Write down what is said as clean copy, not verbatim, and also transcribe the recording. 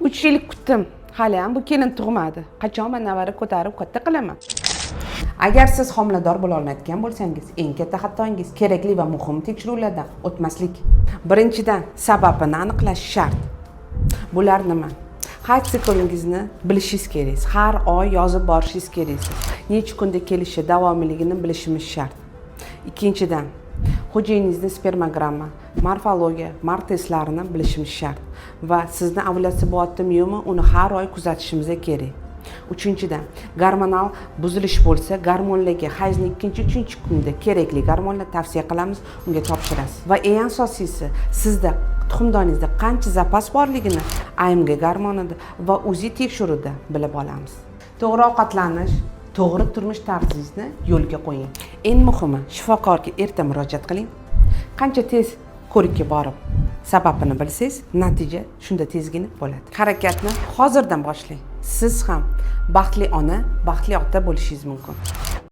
3 yil kutdim, haliyam bu kelin tug'madi. Qachon man nevara ko'tarib katta qilaman? Agar siz homilador bo'la olmayotgan bo'lsangiz, eng katta xatoyingiz kerakli va muhim tekshiruvlardan o'tmaslik. Birinchidan, sababini aniqlash shart. Bular nima? Hayz siklingizni bilishingiz kerak, har oy yozib borishingiz kerak, necha kunda kelishi, davomiyligini bilishimiz shart. Ikkinchidan, xo'jayiningizni spermogramma, morfologiya, MAR testlarini bilishimiz shart va sizni ovulyatsiya bo'lyaptimi, yo'qmi, uni har oy kuzatishimiz kerak. Uchinchidan, gormonal buzilish bo'lsa, gormonlarga hayzni ikkinchi, uchinchi kunda kerakli gormonlar tavsiya qilamiz, unga topshirasiz. Va eng asosiysi, sizda tuxumdoningizda qancha zapas borligini АМГ gormonida va УЗИ tekshiruvida bilib olamiz. To'g'ri ovqatlanish, to'g'ri turmush tarzingizni yo'lga qo'ying. Eng muhimi, shifokorga erta murojaat qiling. Qancha tez ko'rikka borib, sababini bilsangiz, natija shunda tezgina bo'ladi. Harakatni hozirdan boshlang. Siz ham baxtli ona, baxtli ota bo'lishingiz mumkin.